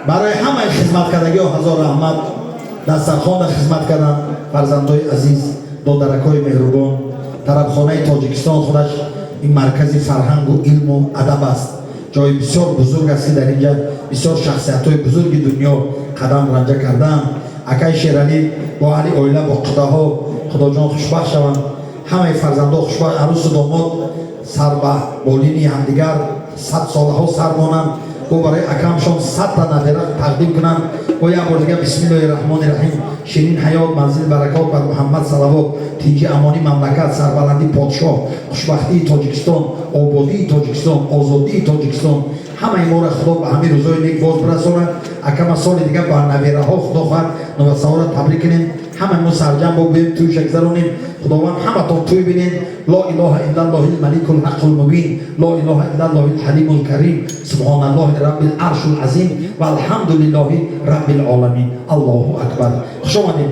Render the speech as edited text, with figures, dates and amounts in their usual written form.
Барои ҳамаи хизматкардагиҳо ҳазор раҳмат. Дастархонда хизмат кардан, фарзандои азиз, додаракҳои меҳрубон. Тарабхонаи Тоҷикистон худаш ин маркази фарҳангу илму адаб аст. Ҷои бисёр бузург аст, ки дар инҷа бисёр шахсиятҳои бузурги дунё қадам ранҷа кардаанд. Акаи Шералӣ бо аҳли оила, бо қудаҳо, Худоҷон, хушбахт шаванд ҳамаи фарзандо, хушбахт, арӯсу домод сар ба болини ҳамдигар 100 солаҳо сар монанд. Бо барои акамшон 100-та набера тақдим кунанд. Бо як бор дига, бисмиллоҳи раҳмони раҳим. Ширин ҳаёт, манзил баракот, бар Муҳаммад салавот, тинҷи амонӣ мамлакат, сарбаландии подшоҳ, хушбахтии Тоҷикистон, ободии Тоҷикистон, озодии Тоҷикистон. Ҳамаи моро Худо ба ҳамин рӯзои нек боз бирасонад. Акама соли дига ба набераҳо, Худо хоҳад, новасавора табрик кунем. Ҳамаи мо сарҷам бо биёем, тӯйша гузаронем. Худованд, ҳаматон тӯй бинед. Ло илоҳа иллаллоҳи маликул ҳаққул мубин, ло илоҳа иллаллоҳи ҳалимул карим, субҳоналлоҳи раббил аршул азим, валҳамдулиллоҳи раббил оламин. Аллоҳу акбар. Хуш омадед.